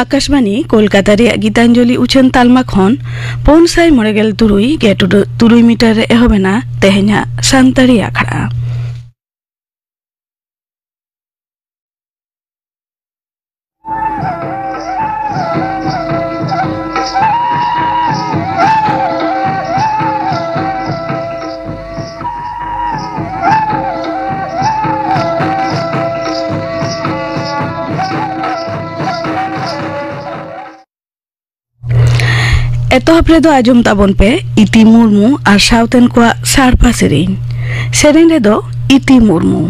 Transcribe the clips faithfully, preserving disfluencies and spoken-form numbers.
ᱟᱠᱟᱥᱵᱟᱱᱤ ᱠᱳᱞᱠᱟᱛᱟ ᱨᱮᱭᱟᱜ ᱜᱤᱛᱟᱧᱡᱚᱞᱤ ᱩᱪᱷᱟᱹᱱ ᱛᱟᱞᱢᱟ ᱠᱷᱚᱱ ᱯᱩᱱ ᱥᱟᱭ ᱢᱚᱬᱮ ᱜᱮᱞ ᱛᱩᱨᱩᱭ ᱜᱮ ᱴᱩᱰᱟᱹᱜ ᱛᱩᱨᱩᱭ ᱢᱤᱴᱟᱨ ᱨᱮ ᱮᱦᱚᱵ ᱮᱱᱟ ᱛᱮᱦᱮᱧᱟᱜ ᱥᱟᱱᱛᱟᱲᱤ ᱟᱠᱷᱲᱟ᱾ ᱮᱛᱚᱦᱚᱵ ᱨᱮᱫᱚ ᱟᱸᱡᱚᱢ ᱛᱟᱵᱚᱱ ᱯᱮ ᱤᱛᱤ ᱢᱩᱨᱢᱩ ᱟᱨ ᱥᱟᱶᱛᱮᱱ ᱠᱚᱣᱟᱜ ᱥᱟᱲᱯᱟ ᱥᱮᱨᱮᱧ᱾ ᱥᱮᱨᱮᱧ ᱨᱮᱫᱚ ᱤᱛᱤ ᱢᱩᱨᱢᱩ᱾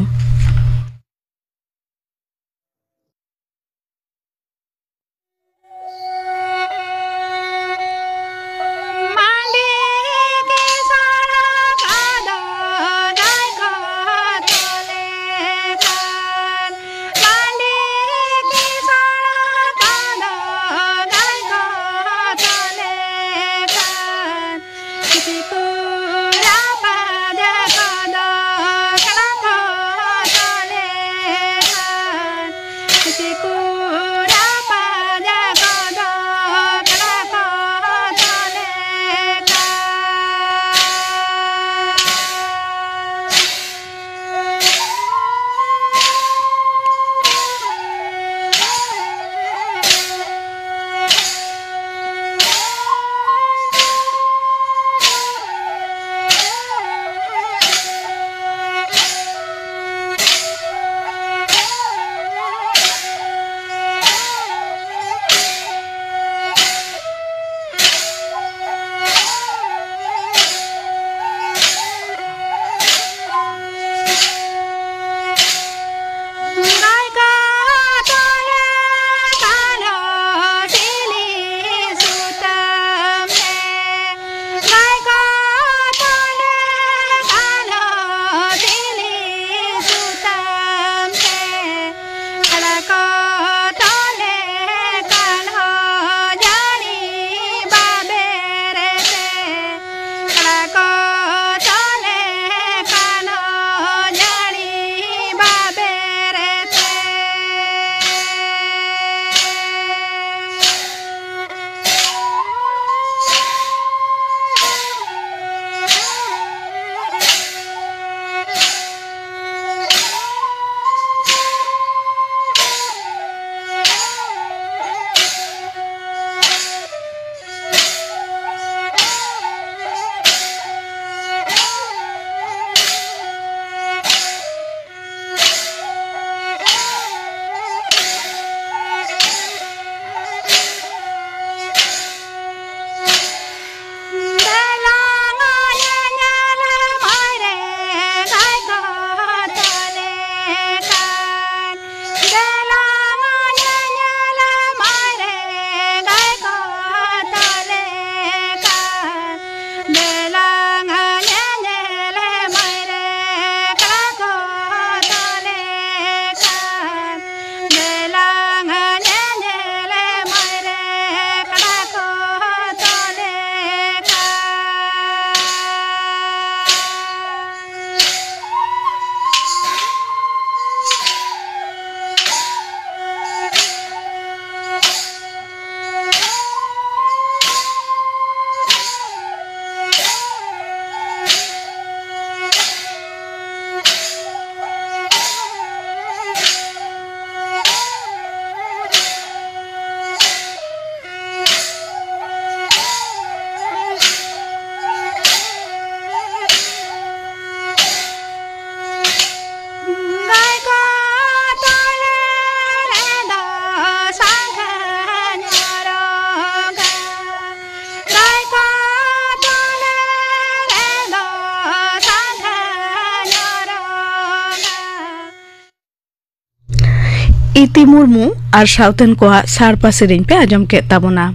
ᱤᱛᱤ ᱢᱩᱨᱢᱩ ᱟᱨ ᱥᱟᱶᱛᱮᱱ ᱠᱚᱣᱟᱜ ᱥᱟᱲᱯᱟ ᱥᱮᱨᱮᱧ ᱯᱮ ᱟᱸᱡᱚᱢ ᱠᱮᱫ ᱛᱟᱵᱚᱱᱟ᱾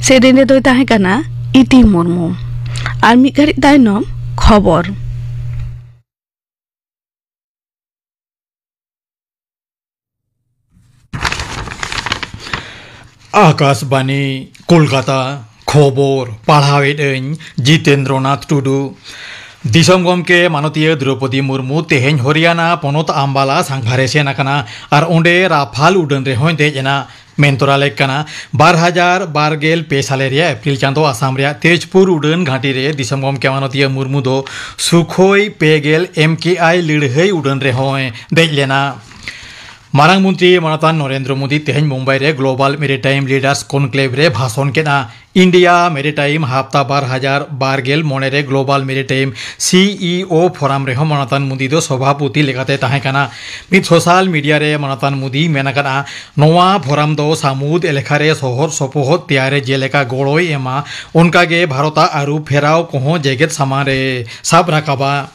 ᱥᱮᱨᱮᱧ ᱨᱮᱫᱚᱭ ᱛᱟᱦᱮᱸ ᱠᱟᱱᱟ ᱤᱛᱤ ᱢᱩᱨᱢᱩ᱾ ᱟᱨ ᱢᱤᱫ ᱜᱷᱟᱹᱲᱤᱡ ᱛᱟᱭᱱᱚᱢ ᱠᱷᱚᱵᱚᱨ᱾ ᱟᱠᱟᱥᱵᱟᱱᱤ, ᱠᱳᱞᱠᱟᱛᱟ᱾ ᱠᱷᱚᱵᱚᱨ ᱯᱟᱲᱦᱟᱣᱮᱫ ᱟᱹᱧ ᱡᱤᱛᱮᱱᱫᱨᱚᱱᱟᱛᱷ ᱴᱩᱰᱩ᱾ ᱫᱤᱥᱚᱢ ᱜᱚᱢᱠᱮ ᱢᱟᱱᱚᱛᱤᱭᱟᱹ ᱫᱨᱚᱣᱯᱚᱫᱤ ᱢᱩᱨᱢᱩ ᱛᱮᱦᱮᱧ ᱦᱚᱨᱤᱭᱟᱱᱟ ᱯᱚᱱᱚᱛ ᱟᱢᱵᱟᱞᱟ ᱥᱟᱸᱜᱷᱟᱨᱮ ᱥᱮᱱ ᱟᱠᱟᱱᱟ ᱟᱨ ᱚᱸᱰᱮ ᱨᱟᱯᱷᱟᱞ ᱩᱰᱟᱹᱱ ᱨᱮᱦᱚᱸᱭ ᱫᱮᱡ ᱮᱱᱟ᱾ ᱢᱮᱱ ᱛᱚᱨᱟ ᱞᱮᱠ ᱠᱟᱱᱟ, ᱵᱟᱨ ᱦᱟᱡᱟᱨ ᱵᱟᱨ ᱜᱮᱞ ᱯᱮ ᱥᱟᱞᱮ ᱨᱮᱭᱟᱜ ᱮᱯᱨᱤᱞ ᱪᱟᱸᱫᱚ ᱟᱥᱟᱢ ᱨᱮᱭᱟᱜ ᱛᱮᱡᱽᱯᱩᱨ ᱩᱰᱟᱹᱱ ᱜᱷᱟᱹᱴᱤ ᱨᱮ ᱫᱤᱥᱚᱢ ᱜᱚᱢᱠᱮ ᱢᱟᱱᱚᱛᱤᱭᱟᱹ ᱢᱩᱨᱢᱩ ᱫᱚ ᱥᱩᱠᱷᱚᱭ ᱯᱮ ᱜᱮᱞ ᱮᱢ ᱠᱮ ᱟᱭ ᱞᱟᱹᱲᱦᱟᱹᱭ ᱩᱰᱟᱹᱱ ᱨᱮᱦᱚᱸᱭ ᱫᱮᱡ ᱞᱮᱱᱟ᱾ ᱢᱟᱨᱟᱝ ᱢᱚᱱᱛᱨᱤ ᱢᱟᱱᱚᱛᱟᱱ ᱱᱚᱨᱮᱱᱫᱨᱚ ᱢᱳᱫᱤ ᱛᱮᱦᱮᱧ ᱢᱩᱢᱵᱟᱭ ᱨᱮ Global Maritime Leaders Conclave ᱨᱮ ᱵᱷᱟᱥᱚᱱ ᱠᱮᱫᱼᱟ᱾ ᱤᱱᱰᱤᱭᱟ ᱢᱮᱨᱤᱴᱟᱭᱤᱢ ᱦᱟᱯᱛᱟ ᱵᱟᱨ ᱦᱟᱡᱟᱨ ᱵᱟᱨ ᱜᱮᱞ ᱢᱚᱬᱮ ᱨᱮ Global Maritime C E O Forum ᱨᱮᱦᱚᱸ ᱢᱟᱱᱚᱛᱟᱱ ᱢᱳᱫᱤ ᱫᱚ ᱥᱚᱵᱷᱟᱯᱚᱛᱤ ᱞᱮᱠᱟᱛᱮ ᱛᱟᱦᱮᱸ ᱠᱟᱱᱟ᱾ ᱢᱤᱫ ᱥᱳᱥᱟᱞ ᱢᱤᱰᱤᱭᱟ ᱨᱮ ᱢᱟᱱᱚᱛᱟᱱ ᱢᱳᱫᱤ ᱢᱮᱱ ᱟᱠᱟᱫᱼᱟ, ᱱᱚᱣᱟ ᱯᱷᱳᱨᱟᱢ ᱫᱚ ᱥᱟᱹᱢᱩᱫ ᱮᱞᱟᱠᱟ ᱨᱮ ᱥᱚᱦᱚᱨ ᱥᱚᱯᱚᱦᱚᱫ ᱛᱮᱭᱟᱨ ᱨᱮ ᱡᱮᱞᱮᱠᱟ ᱜᱚᱲᱚᱭ ᱮᱢᱟ, ᱚᱱᱠᱟᱜᱮ ᱵᱷᱟᱨᱚᱛᱟᱜ ᱟᱹᱨᱩ ᱯᱷᱮᱨᱟᱣ ᱠᱚᱦᱚᱸ ᱡᱮᱜᱮᱛ ᱥᱟᱢᱟᱝ ᱨᱮ ᱥᱟᱵ ᱨᱟᱠᱟᱵᱟ᱾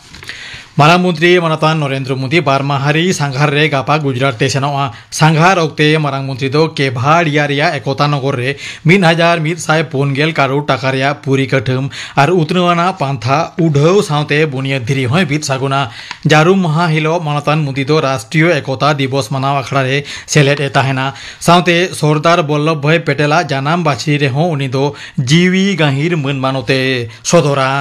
ᱢᱟᱨᱟᱝ ᱢᱚᱱᱛᱨᱤ ᱢᱟᱱᱚᱛᱟᱱ ᱱᱚᱨᱮᱱᱫᱨᱚ ᱢᱳᱫᱤ ᱵᱟᱨ ᱢᱟᱦᱟ ᱨᱤ ᱥᱟᱸᱜᱷᱟᱨ ᱨᱮ ᱜᱟᱯᱟ ᱜᱩᱡᱽᱨᱟᱴ ᱛᱮ ᱥᱮᱱᱚᱜᱼᱟ᱾ ᱥᱟᱸᱜᱷᱟᱨ ᱚᱠᱛᱮ ᱢᱟᱨᱟᱝ ᱢᱚᱱᱛᱨᱤ ᱫᱚ ᱠᱮᱵᱷᱟᱲᱤᱭᱟ ᱨᱮᱭᱟᱜ ᱮᱠᱚᱛᱟ ᱱᱚᱜᱚᱨ ᱨᱮ ᱢᱤᱫ ᱦᱟᱡᱟᱨ ᱢᱤᱫ ᱥᱟᱭ ᱯᱩᱱ ᱜᱮᱞ ᱠᱟᱨᱳᱲ ᱴᱟᱠᱟ ᱨᱮᱭᱟᱜ ᱯᱩᱨᱤ ᱠᱟᱹᱴᱷᱟᱹᱢ ᱟᱨ ᱩᱛᱱᱟᱹᱣ ᱟᱱᱟᱜ ᱯᱟᱱᱛᱷᱟ ᱩᱰᱷᱟᱹᱣ ᱥᱟᱶᱛᱮ ᱵᱩᱱᱤᱭᱟᱹᱫ ᱫᱷᱤᱨᱤ ᱦᱚᱸᱭ ᱵᱤᱫ ᱥᱟᱹᱜᱩᱱᱟ᱾ ᱡᱟᱹᱨᱩᱢ ᱢᱟᱦᱟ ᱦᱤᱞᱳᱜ ᱢᱟᱱᱚᱛᱟᱱ ᱢᱳᱫᱤ ᱫᱚ ᱨᱟᱥᱴᱨᱤᱭᱚ ᱮᱠᱚᱛᱟ ᱫᱤᱵᱚᱥ ᱢᱟᱱᱟᱣ ᱟᱠᱷᱲᱟ ᱨᱮ ᱥᱮᱞᱮᱫ ᱮ ᱛᱟᱦᱮᱱᱟ᱾ ᱥᱟᱶᱛᱮ ᱥᱚᱨᱫᱟᱨ ᱵᱚᱞᱞᱚᱵᱷ ᱵᱷᱟᱭ ᱯᱮᱴᱮᱞᱟᱜ ᱡᱟᱱᱟᱢ ᱵᱟᱹᱪᱷᱤ ᱨᱮᱦᱚᱸ ᱩᱱᱤ ᱫᱚ ᱡᱤᱣᱤ ᱜᱟᱹᱦᱤᱨ ᱢᱟᱹᱱ ᱢᱟᱱᱚᱛ ᱮ ᱥᱚᱫᱚᱨᱟ᱾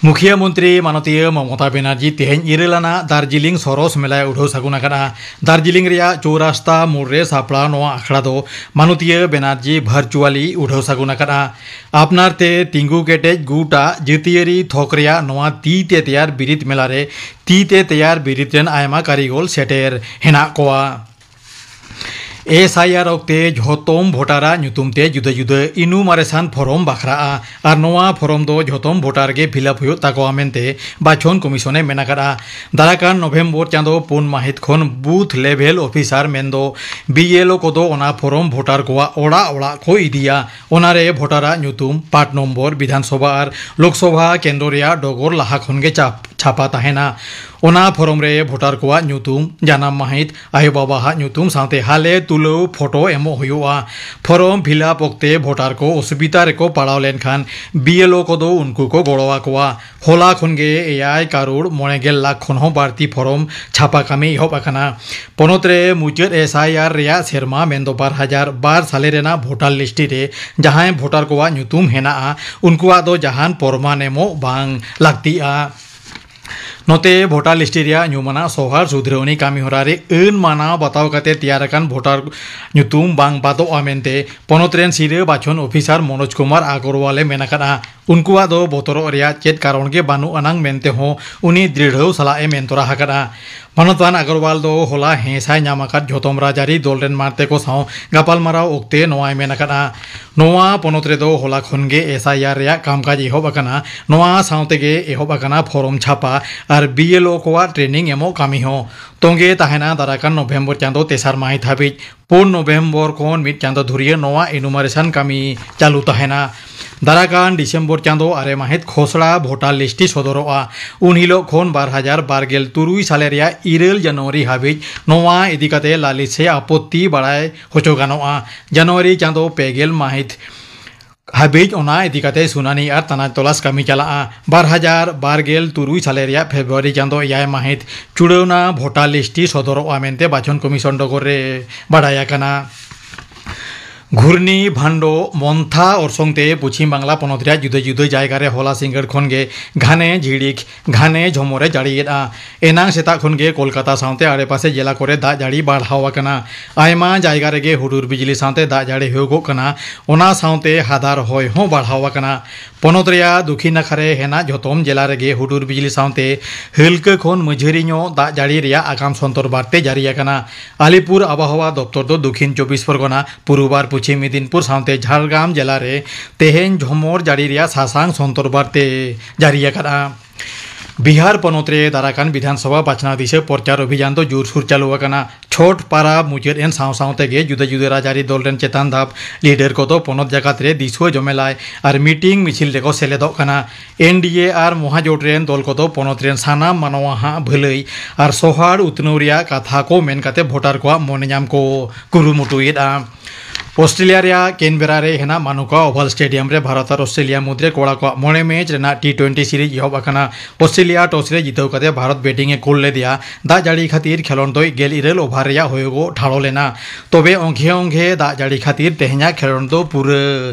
ᱢᱩᱠᱷᱤᱭᱟᱹ ᱢᱚᱱᱛᱨᱤ ᱢᱟᱱᱚᱛᱤᱭᱟᱹ ᱢᱚᱢᱚᱛᱟ ᱵᱮᱱᱟᱨᱡᱤ ᱛᱮᱦᱮᱧ ᱤᱨᱟᱹᱞ ᱟᱱᱟᱜ ᱫᱟᱨᱡᱤᱞᱤᱝ ᱥᱚᱨᱚᱥ ᱢᱮᱞᱟᱭ ᱩᱰᱷᱟᱹᱣ ᱥᱟᱹᱜᱩᱱ ᱟᱠᱟᱫᱼᱟ᱾ ᱫᱟᱨᱡᱤᱞᱤᱝ ᱨᱮᱭᱟᱜ ᱪᱳᱨᱟᱥᱛᱟ ᱢᱳᱲ ᱨᱮ ᱥᱟᱯᱲᱟᱣ ᱱᱚᱣᱟ ᱟᱠᱷᱲᱟ ᱫᱚ ᱢᱟᱱᱚᱛᱤᱭᱟᱹ ᱵᱮᱱᱟᱨᱡᱤ ᱵᱷᱟᱨᱪᱩᱣᱟᱞᱤ ᱩᱰᱷᱟᱹᱣ ᱥᱟᱹᱜᱩᱱ ᱟᱠᱟᱫᱼᱟ᱾ ᱟᱯᱱᱟᱨ ᱛᱮ ᱛᱤᱸᱜᱩ ᱠᱮᱴᱮᱡ ᱜᱩᱴ ᱟᱜ ᱡᱟᱹᱛᱤᱭᱟᱹᱨᱤ ᱛᱷᱚᱠ ᱨᱮᱭᱟᱜ ᱱᱚᱣᱟ ᱛᱤ ᱛᱮ ᱛᱮᱭᱟᱨ ᱵᱤᱨᱤᱫ ᱢᱮᱞᱟ ᱨᱮ ᱛᱤ ᱛᱮ ᱛᱮᱭᱟᱨ ᱵᱤᱨᱤᱫ ᱨᱮᱱ ᱟᱭᱢᱟ ᱠᱟᱹᱨᱤᱜᱚᱞ ᱥᱮᱴᱮᱨ ᱦᱮᱱᱟᱜ ᱠᱚᱣᱟ᱾ S I R ᱚᱠᱛᱮ ᱡᱷᱚᱛᱚᱢ ᱵᱷᱳᱴᱟᱨᱟᱜ ᱧᱩᱛᱩᱢ ᱛᱮ ᱡᱩᱫᱟᱹ ᱡᱩᱫᱟᱹ ᱤᱱᱩᱢᱟᱨᱮᱥᱟᱱ ᱯᱷᱚᱨᱚᱢ ᱵᱟᱠᱷᱨᱟᱜᱼᱟ ᱟᱨ ᱱᱚᱣᱟ ᱯᱷᱚᱨᱚᱢ ᱫᱚ ᱡᱷᱚᱛᱚᱢ ᱵᱷᱳᱴᱟᱨ ᱜᱮ ᱯᱷᱤᱞᱟᱯ ᱦᱩᱭᱩᱜ ᱛᱟᱠᱚᱣᱟ ᱢᱮᱱᱛᱮ ᱵᱟᱪᱷᱚᱱ ᱠᱚᱢᱤᱥᱚᱱᱮ ᱢᱮᱱ ᱟᱠᱟᱫᱼᱟ᱾ ᱫᱟᱨᱟᱠᱟᱱ ᱱᱚᱵᱷᱮᱢᱵᱚᱨ ᱪᱟᱸᱫᱚ ᱯᱩᱱ ᱢᱟᱹᱦᱤᱛ ᱠᱷᱚᱱ ᱵᱩᱛᱷ ᱞᱮᱵᱷᱮᱞ ᱚᱯᱷᱤᱥᱟᱨ ᱢᱮᱱᱫᱚ B L O ᱠᱚᱫᱚ ᱚᱱᱟ ᱯᱷᱚᱨᱚᱢ ᱵᱷᱳᱴᱟᱨ ᱠᱚᱣᱟᱜ ᱚᱲᱟᱜ ᱚᱲᱟᱜ ᱠᱚ ᱤᱫᱤᱭᱟ᱾ ᱚᱱᱟᱨᱮ ᱵᱷᱳᱴᱟᱨᱟᱜ ᱧᱩᱛᱩᱢ, ᱯᱟᱴ ᱱᱚᱢᱵᱚᱨ, ᱵᱤᱫᱷᱟᱱ ᱥᱚᱵᱷᱟ ᱟᱨ ᱞᱳᱠᱥᱚᱵᱷᱟ ᱠᱮᱱᱫᱨᱚ ᱨᱮᱭᱟᱜ ᱰᱚᱜᱚᱨ ᱞᱟᱦᱟ ᱠᱷᱚᱱ ᱜᱮ ᱪᱟᱯ ᱪᱷᱟᱯᱟ ᱛᱟᱦᱮᱱᱟ᱾ ᱚᱱᱟ ᱯᱷᱚᱨᱚᱢ ᱨᱮ ᱵᱷᱳᱴᱟᱨ ᱠᱚᱣᱟᱜ ᱧᱩᱛᱩᱢ, ᱡᱟᱱᱟᱢ ᱢᱟᱹᱦᱤᱛ, ᱟᱭᱳᱼᱵᱟᱵᱟᱣᱟᱜ ᱧᱩᱛᱩᱢ ᱥᱟᱶᱛᱮ ᱦᱟᱞᱮ ᱛᱩᱞᱟᱹᱣ ᱯᱷᱳᱴᱳ ᱮᱢᱚᱜ ᱦᱩᱭᱩᱜᱼᱟ᱾ ᱯᱷᱚᱨᱚᱢ ᱯᱷᱤᱞᱟᱯ ᱚᱠᱛᱮ ᱵᱷᱳᱴᱟᱨ ᱠᱚ ᱚᱥᱩᱵᱤᱫᱷᱟ ᱨᱮᱠᱚ ᱯᱟᱲᱟᱣ ᱞᱮᱱᱠᱷᱟᱱ ᱵᱤ ᱮᱞ ᱳ ᱠᱚᱫᱚ ᱩᱱᱠᱩ ᱠᱚ ᱜᱚᱲᱚ ᱟᱠᱚᱣᱟ᱾ ᱦᱚᱞᱟ ᱠᱷᱚᱱ ᱜᱮ ᱮᱭᱟᱭ ᱠᱟᱨᱳᱲ ᱢᱚᱬᱮ ᱜᱮᱞ ᱞᱟᱠᱷ ᱠᱷᱚᱱ ᱦᱚᱸ ᱵᱟᱹᱲᱛᱤ ᱯᱷᱚᱨᱚᱢ ᱪᱷᱟᱯᱟ ᱠᱟᱹᱢᱤ ᱮᱦᱚᱵ ᱟᱠᱟᱱᱟ᱾ ᱯᱚᱱᱚᱛ ᱨᱮ ᱢᱩᱪᱟᱹᱫ ᱮᱥ ᱟᱭ ᱟᱨ ᱨᱮᱭᱟᱜ ᱥᱮᱨᱢᱟ, ᱢᱮᱱᱫᱚ ᱵᱟᱨ ᱦᱟᱡᱟᱨ ᱵᱟᱨ ᱥᱟᱞᱮ ᱨᱮᱱᱟᱜ ᱵᱷᱳᱴᱟᱨ ᱞᱤᱥᱴ ᱨᱮ ᱡᱟᱦᱟᱸᱭ ᱵᱷᱳᱴᱟᱨ ᱠᱚᱣᱟᱜ ᱧᱩᱛᱩᱢ ᱦᱮᱱᱟᱜᱼᱟ, ᱩᱱᱠᱩᱣᱟᱜ ᱫᱚ ᱡᱟᱦᱟᱱ ᱯᱨᱚᱢᱟᱱ ᱮᱢᱚᱜ ᱵᱟᱝ ᱞᱟᱹᱠᱛᱤᱜᱼᱟ᱾ ᱱᱚᱛᱮ ᱵᱷᱳᱴᱟᱨ ᱞᱤᱥᱴ ᱨᱮᱭᱟᱜ ᱧᱩᱢᱟᱱᱟᱜ ᱥᱚᱦᱟᱨ ᱥᱩᱫᱷᱨᱟᱹᱣᱱᱤ ᱠᱟᱹᱢᱤ ᱦᱚᱨᱟ ᱨᱮ ᱟᱹᱱ ᱢᱟᱱᱟᱣ ᱵᱟᱛᱟᱣ ᱠᱟᱛᱮ ᱛᱮᱭᱟᱨ ᱟᱠᱟᱱ ᱵᱷᱳᱴᱟᱨ ᱧᱩᱛᱩᱢ ᱵᱟᱝ ᱵᱟᱫᱚᱜᱼᱟ ᱢᱮᱱᱛᱮ ᱯᱚᱱᱚᱛ ᱨᱮᱱ ᱥᱤᱨᱟᱹ ᱵᱟᱪᱷᱚᱱ ᱚᱯᱷᱤᱥᱟᱨ ᱢᱚᱱᱳᱡᱽ ᱠᱩᱢᱟᱨ ᱟᱜᱚᱨᱣᱟᱞ ᱮ ᱢᱮᱱ ᱟᱠᱟᱫᱼᱟ᱾ ᱩᱱᱠᱩᱣᱟᱜ ᱫᱚ ᱵᱚᱛᱚᱨᱚᱜ ᱨᱮᱭᱟᱜ ᱪᱮᱫ ᱠᱟᱨᱚᱱ ᱜᱮ ᱵᱟᱹᱱᱩᱜ ᱟᱱᱟᱝ ᱢᱮᱱᱛᱮ ᱦᱚᱸ ᱩᱱᱤ ᱫᱨᱤᱲᱦᱟᱹᱣ ᱥᱟᱞᱟᱜ ᱮ ᱢᱮᱱ ᱛᱚᱨᱟ ᱟᱠᱟᱫᱼᱟ᱾ ᱢᱟᱱᱚᱛᱟᱱ ᱟᱜᱚᱨᱣᱟᱞ ᱫᱚ ᱦᱚᱞᱟ ᱦᱮᱸ ᱥᱟᱭ ᱧᱟᱢ ᱟᱠᱟᱫ ᱡᱷᱚᱛᱚᱢ ᱨᱟᱡᱽᱟᱹᱨᱤ ᱫᱚᱞ ᱨᱮᱱ ᱢᱟᱬᱛᱮ ᱠᱚ ᱥᱟᱶ ᱜᱟᱯᱟᱞᱢᱟᱨᱟᱣ ᱚᱠᱛᱮ ᱱᱚᱣᱟᱭ ᱢᱮᱱ ᱟᱠᱟᱫᱼᱟ᱾ ᱱᱚᱣᱟ ᱯᱚᱱᱚᱛ ᱨᱮᱫᱚ ᱦᱚᱞᱟ ᱠᱷᱚᱱ ᱜᱮ ᱮᱥ ᱟᱭ ᱟᱨ ᱨᱮᱭᱟᱜ ᱠᱟᱢᱠᱟᱡᱽ ᱮᱦᱚᱵ ᱟᱠᱟᱱᱟ᱾ ᱱᱚᱣᱟ ᱥᱟᱶᱛᱮ ᱜᱮ ᱮᱦᱚᱵ ᱟᱠᱟᱱᱟ ᱯᱷᱚᱨᱚᱢ ᱪᱷᱟᱯᱟ ᱟᱨ ᱵᱤ ᱮᱞ ᱳ ᱠᱚᱣᱟᱜ ᱴᱨᱮᱱᱤᱝ ᱮᱢᱚᱜ ᱠᱟᱹᱢᱤ ᱦᱚᱸ᱾ ᱛᱚᱸᱜᱮ ᱛᱟᱦᱮᱱᱟ ᱫᱟᱨᱟᱭ ᱠᱟᱱ ᱱᱚᱵᱷᱮᱢᱵᱚᱨ ᱪᱟᱸᱫᱚ ᱛᱮᱥᱟᱨ ᱢᱟᱹᱦᱤᱛ ᱦᱟᱹᱵᱤᱡ᱾ ᱯᱩᱱ ᱱᱚᱵᱷᱮᱢᱵᱚᱨ ᱠᱷᱚᱱ ᱢᱤᱫ ᱪᱟᱸᱫᱚ ᱫᱷᱩᱨᱭᱟᱹ ᱱᱚᱣᱟ ᱮᱱᱩᱢᱟᱨᱮᱥᱚᱱ ᱠᱟᱹᱢᱤ ᱪᱟᱹᱞᱩ ᱛᱟᱦᱮᱱᱟ᱾ ᱫᱟᱨᱟᱭ ᱠᱟᱱ ᱰᱤᱥᱮᱢᱵᱚᱨ ᱪᱟᱸᱫᱚ ᱟᱨᱮ ᱢᱟᱹᱦᱤᱛ ᱠᱷᱚᱥᱲᱟ ᱵᱷᱳᱴᱟᱨ ᱞᱤᱥᱴ ᱥᱚᱫᱚᱨᱚᱜᱼᱟ᱾ ᱩᱱ ᱦᱤᱞᱳᱜ ᱠᱷᱚᱱ ᱵᱟᱨ ᱦᱟᱡᱟᱨ ᱵᱟᱨ ᱜᱮᱞ ᱛᱩᱨᱩᱭ ᱥᱟᱞᱮ ᱨᱮᱭᱟᱜ ᱤᱨᱟᱹᱞ ᱡᱟᱱᱩᱣᱟᱨᱤ ᱦᱟᱹᱵᱤᱡ ᱱᱚᱣᱟ ᱤᱫᱤ ᱠᱟᱛᱮ ᱞᱟᱹᱞᱤᱥ ᱥᱮ ᱟᱯᱚᱛᱛᱤ ᱵᱟᱲᱟᱭ ᱦᱚᱪᱚ ᱜᱟᱱᱚᱜᱼᱟ᱾ ᱡᱟᱱᱩᱣᱟᱨᱤ ᱪᱟᱸᱫᱚ ᱯᱮ ᱜᱮᱞ ᱢᱟᱹᱦᱤᱛ ᱦᱟᱹᱵᱤᱡ ᱚᱱᱟ ᱤᱫᱤ ᱠᱟᱛᱮ ᱥᱩᱱᱟᱹᱱᱤ ᱟᱨ ᱛᱟᱱᱟᱪ ᱛᱚᱞᱟᱥ ᱠᱟᱹᱢᱤ ᱪᱟᱞᱟᱜᱼᱟ᱾ ᱵᱟᱨ ᱦᱟᱡᱟᱨ ᱵᱟᱨ ᱜᱮᱞ ᱛᱩᱨᱩᱭ ᱥᱟᱞᱮ ᱨᱮᱭᱟᱜ ᱯᱷᱮᱵᱽᱨᱩᱣᱟᱨᱤ ᱪᱟᱸᱫᱚ ᱮᱭᱟᱭ ᱢᱟᱹᱦᱤᱛ ᱪᱩᱲᱟᱹᱣᱱᱟ ᱵᱷᱳᱴᱟᱨ ᱞᱤᱥᱴ ᱥᱚᱫᱚᱨᱚᱜᱼᱟ ᱢᱮᱱᱛᱮ ᱵᱟᱪᱷᱚᱱ ᱠᱚᱢᱤᱥᱚᱱ ᱰᱚᱜᱚᱨ ᱨᱮ ᱵᱟᱰᱟᱭ ᱟᱠᱟᱱᱟ᱾ ᱜᱷᱩᱨᱱᱤ ᱵᱷᱟᱱᱰᱳ ᱢᱚᱱᱛᱷᱟ ᱚᱨᱥᱚᱝ ᱛᱮ ᱯᱚᱪᱷᱤᱢ ᱵᱟᱝᱞᱟ ᱯᱚᱱᱚᱛ ᱨᱮᱭᱟᱜ ᱡᱩᱫᱟᱹ ᱡᱩᱫᱟᱹ ᱡᱟᱭᱜᱟ ᱨᱮ ᱦᱚᱞᱟ ᱥᱤᱸᱜᱟᱹᱲ ᱠᱷᱚᱱ ᱜᱮ ᱜᱷᱟᱱᱮ ᱡᱷᱤᱲᱤᱠ, ᱜᱷᱟᱱᱮ ᱡᱷᱚᱢᱚᱨᱮ ᱡᱟᱹᱲᱤᱭᱮᱫᱼᱟ᱾ ᱮᱱᱟᱝ ᱥᱮᱛᱟᱜ ᱠᱷᱚᱱ ᱜᱮ ᱠᱳᱞᱠᱟᱛᱟ ᱥᱟᱶᱛᱮ ᱟᱲᱮᱯᱟᱥᱮ ᱡᱮᱞᱟ ᱠᱚᱨᱮ ᱫᱟᱜ ᱡᱟᱹᱲᱤ ᱵᱟᱲᱦᱟᱣ ᱟᱠᱟᱱᱟ᱾ ᱟᱭᱢᱟ ᱡᱟᱭᱜᱟ ᱨᱮᱜᱮ ᱦᱩᱰᱩᱨ ᱵᱤᱡᱽᱞᱤ ᱥᱟᱶᱛᱮ ᱫᱟᱜ ᱡᱟᱹᱲᱤ ᱦᱩᱭᱩᱜᱚᱜ ᱠᱟᱱᱟ᱾ ᱚᱱᱟ ᱥᱟᱶᱛᱮ ᱦᱟᱫᱟᱨ ᱦᱚᱭ ᱦᱚᱸ ᱵᱟᱲᱦᱟᱣ ᱟᱠᱟᱱᱟ᱾ ᱯᱚᱱᱚᱛ ᱨᱮᱭᱟᱜ ᱫᱚᱠᱷᱤᱱ ᱱᱟᱠᱷᱟ ᱨᱮ ᱦᱮᱱᱟᱜ ᱡᱷᱚᱛᱚᱢ ᱡᱮᱞᱟ ᱨᱮᱜᱮ ᱦᱩᱰᱩᱨ ᱵᱤᱡᱽᱞᱤ ᱥᱟᱶᱛᱮ ᱦᱟᱹᱞᱠᱟᱹ ᱠᱷᱚᱱ ᱢᱟᱹᱡᱷᱟᱹᱨᱤ ᱧᱚᱜ ᱫᱟᱜ ᱡᱟᱹᱲᱤ ᱨᱮᱭᱟᱜ ᱟᱜᱟᱢ ᱥᱚᱱᱛᱚᱨ ᱵᱟᱨᱛᱮ ᱡᱟᱹᱨᱤ ᱟᱠᱟᱱᱟ᱾ ᱟᱞᱤᱯᱩᱨ ᱟᱵᱚᱦᱟᱣᱟ ᱫᱚᱯᱛᱚᱨ ᱫᱚ ᱫᱚᱠᱷᱤᱱ ᱪᱚᱵᱵᱤᱥ ᱯᱚᱨᱜᱚᱱᱟ, ᱯᱩᱨᱩᱵ ᱟᱨ ᱯᱚᱪᱷᱤᱢ ᱢᱮᱫᱤᱱᱯᱩᱨ ᱥᱟᱶᱛᱮ ᱡᱷᱟᱲᱜᱨᱟᱢ ᱡᱮᱞᱟ ᱨᱮ ᱛᱮᱦᱮᱧ ᱡᱷᱚᱢᱚᱨ ᱡᱟᱹᱲᱤ ᱨᱮᱭᱟᱜ ᱥᱟᱥᱟᱝ ᱥᱚᱱᱛᱚᱨ ᱵᱟᱨᱛᱮ ᱡᱟᱹᱨᱤ ᱟᱠᱟᱫᱼᱟ᱾ ᱵᱤᱦᱟᱨ ᱯᱚᱱᱚᱛ ᱨᱮ ᱫᱟᱨᱟᱠᱟᱱ ᱵᱤᱫᱷᱟᱱ ᱥᱚᱵᱷᱟ ᱵᱟᱪᱷᱱᱟᱣ ᱫᱤᱥᱟᱹ ᱯᱨᱚᱪᱟᱨ ᱚᱵᱷᱤᱡᱟᱱ ᱫᱚ ᱡᱳᱨᱥᱳᱨ ᱪᱟᱹᱞᱩ ᱟᱠᱟᱱᱟ᱾ ᱪᱷᱚᱴ ᱯᱟᱨᱟᱵᱽ ᱢᱩᱪᱟᱹᱫ ᱮᱱ ᱥᱟᱶ ᱥᱟᱶ ᱛᱮᱜᱮ ᱡᱩᱫᱟᱹ ᱡᱩᱫᱟᱹ ᱨᱟᱡᱽᱟᱹᱨᱤ ᱫᱚᱞ ᱨᱮᱱ ᱪᱮᱛᱟᱱ ᱫᱷᱟᱯ ᱞᱤᱰᱟᱨ ᱠᱚᱫᱚ ᱯᱚᱱᱚᱛ ᱡᱟᱠᱟᱛ ᱨᱮ ᱫᱤᱥᱩᱣᱟᱹ ᱡᱚᱢᱮᱞᱟᱭ ᱟᱨ ᱢᱤᱴᱤᱝ ᱢᱤᱪᱷᱤᱞ ᱨᱮᱠᱚ ᱥᱮᱞᱮᱫᱚᱜ ᱠᱟᱱᱟ᱾ ᱮᱱ ᱰᱤ ᱮ ᱟᱨ ᱢᱚᱦᱟᱡᱳᱴ ᱨᱮᱱ ᱫᱚᱞ ᱠᱚᱫᱚ ᱯᱚᱱᱚᱛ ᱨᱮᱱ ᱥᱟᱱᱟᱢ ᱢᱟᱱᱣᱟ ᱦᱟᱜ ᱵᱷᱟᱹᱞᱟᱹᱭ ᱟᱨ ᱥᱚᱦᱟᱲ ᱩᱛᱱᱟᱹᱣ ᱨᱮᱭᱟᱜ ᱠᱟᱛᱷᱟ ᱠᱚ ᱢᱮᱱ ᱠᱟᱛᱮ ᱵᱷᱳᱴᱟᱨ ᱠᱚᱣᱟᱜ ᱢᱚᱱᱮ ᱧᱟᱢ ᱠᱚ ᱠᱩᱨᱩᱢᱩᱴᱩᱭᱮᱫᱼᱟ᱾ ᱚᱥᱴᱨᱮᱞᱤᱭᱟ ᱨᱮᱭᱟᱜ ᱠᱮᱱᱵᱮᱨᱟ ᱨᱮ ᱦᱮᱱᱟᱜ ᱢᱟᱱᱩᱠᱟ ᱳᱵᱷᱟᱞ ᱥᱴᱮᱰᱤᱭᱟᱢ ᱨᱮ ᱵᱷᱟᱨᱚᱛ ᱟᱨ ᱚᱥᱴᱨᱮᱞᱤᱭᱟ ᱢᱩᱫᱽᱨᱮ ᱠᱚᱲᱟ ᱠᱚᱣᱟᱜ ᱢᱚᱬᱮ ᱢᱮᱪ ᱨᱮᱱᱟᱜ ᱴᱤ ᱴᱩᱭᱮᱱᱴᱤ ᱥᱤᱨᱤᱡᱽ ᱮᱦᱚᱵ ᱟᱠᱟᱱᱟ᱾ ᱚᱥᱴᱨᱮᱞᱤᱭᱟ ᱴᱚᱥ ᱨᱮ ᱡᱤᱛᱟᱹᱣ ᱠᱟᱛᱮ ᱵᱷᱟᱨᱚᱛ ᱵᱮᱴᱤᱝ ᱮ ᱠᱩᱞ ᱞᱮᱫᱮᱭᱟ᱾ ᱫᱟᱜ ᱡᱟᱹᱲᱤ ᱠᱷᱟᱹᱛᱤᱨ ᱠᱷᱮᱞᱚᱸᱰ ᱫᱚ ᱜᱮᱞ ᱤᱨᱟᱹᱞ ᱳᱵᱷᱟᱨ ᱨᱮᱭᱟᱜ ᱦᱩᱭᱩᱜᱚᱜ ᱴᱷᱟᱲᱚ ᱞᱮᱱᱟ᱾ ᱛᱚᱵᱮ ᱚᱝᱜᱷᱮ ᱚᱝᱜᱷᱮ ᱫᱟᱜ ᱡᱟᱹᱲᱤ ᱠᱷᱟᱹᱛᱤᱨ ᱛᱮᱦᱮᱧᱟᱜ ᱠᱷᱮᱞᱚᱸᱰ ᱫᱚ ᱯᱩᱨᱟᱹ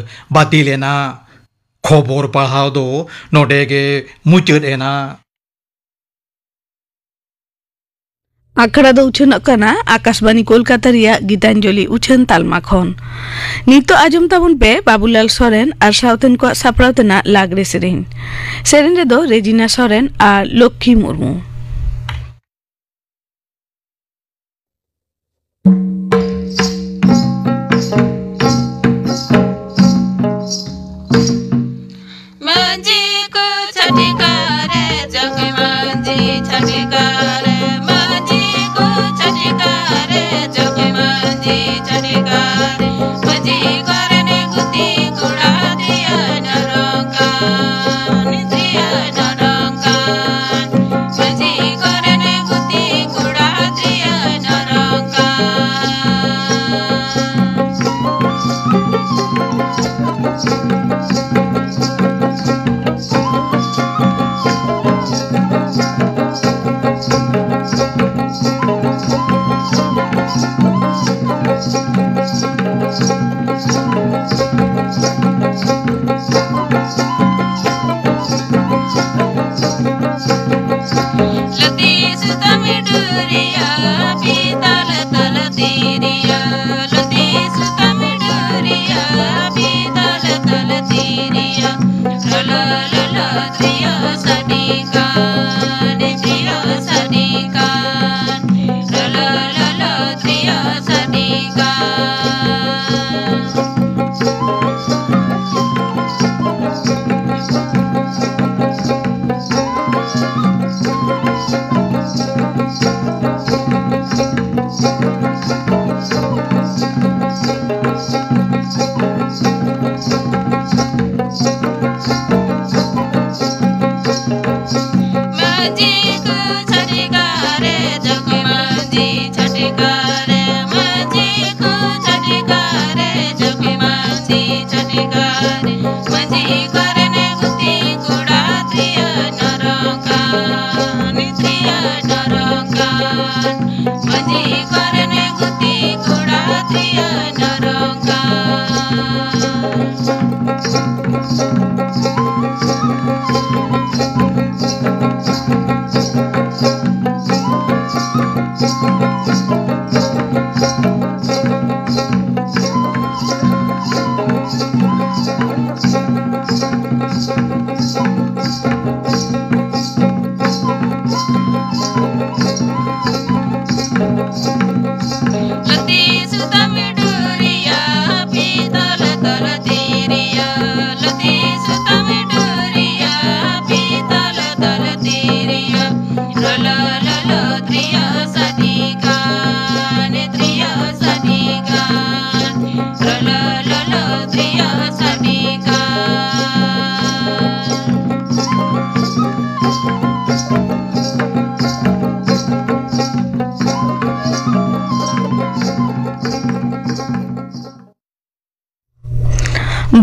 ᱵᱟᱹᱛᱤᱞ ᱮᱱᱟ᱾ ᱠᱷᱚᱵᱚᱨ ᱯᱟᱲᱦᱟᱣ ᱫᱚ ᱱᱚᱰᱮ ᱜᱮ ᱢᱩᱪᱟᱹᱫ ᱮᱱᱟ᱾ ᱟᱠᱷᱲᱟ ᱫᱚ ᱩᱪᱷᱟᱹᱱᱚᱜ ᱠᱟᱱᱟ ᱟᱠᱟᱥᱵᱟᱱᱤ ᱠᱳᱞᱠᱟᱛᱟ ᱨᱮᱭᱟᱜ ᱜᱤᱛᱟᱧᱡᱚᱞᱤ ᱩᱪᱷᱟᱹᱱ ᱛᱟᱞᱢᱟ ᱠᱷᱚᱱ᱾ ᱱᱤᱛᱚᱜ ᱟᱸᱡᱚᱢ ᱛᱟᱵᱚᱱ ᱯᱮ ᱵᱟᱵᱩᱞᱟᱞ ᱥᱚᱨᱮᱱ ᱟᱨ ᱥᱟᱶᱛᱮᱱ ᱠᱚᱣᱟᱜ ᱥᱟᱯᱲᱟᱣ ᱛᱮᱱᱟᱜ ᱞᱟᱜᱽᱲᱮ ᱥᱮᱨᱮᱧ᱾ ᱥᱮᱨᱮᱧ ᱨᱮᱫᱚ ᱨᱮᱡᱤᱱᱟ ᱥᱚᱨᱮᱱ ᱟᱨ ᱞᱚᱠᱠᱷᱤ ᱢᱩᱨᱢᱩ᱾ ᱢᱟᱹᱡᱷᱤ ᱠᱚ ᱪᱷᱟᱹᱴᱠᱟ ᱨᱮ, ᱡᱚᱜᱽ ᱢᱟᱹᱡᱷᱤ ᱪᱷᱟᱹᱴᱠᱟ ᱨᱮ, ᱢᱟᱹᱡᱷᱤ ᱠᱚ ᱪᱷᱟᱹᱴᱠᱟ ᱨᱮ, ᱡᱚᱜᱽ ᱢᱟᱹᱡᱷᱤ ᱪᱷᱟᱹᱴᱠᱟ ᱨᱮ, ᱢᱟᱹᱡᱷᱤ ᱠᱚᱨᱮᱱ ᱜᱩᱛᱤ ᱠᱚᱲᱟ ᱫᱤᱭᱟᱹ ᱱᱚᱨᱚᱠᱟᱱ, ᱫᱤᱭᱟᱹ ᱱᱚᱨᱚᱠᱟᱱ, ᱢᱟᱹᱡᱷᱤ ᱠᱚᱨᱮᱱ ᱜᱩᱛᱤ ᱠᱚᱲᱟ ᱫᱤᱭᱟᱹ ᱱᱚᱨᱚᱠᱟᱱ᱾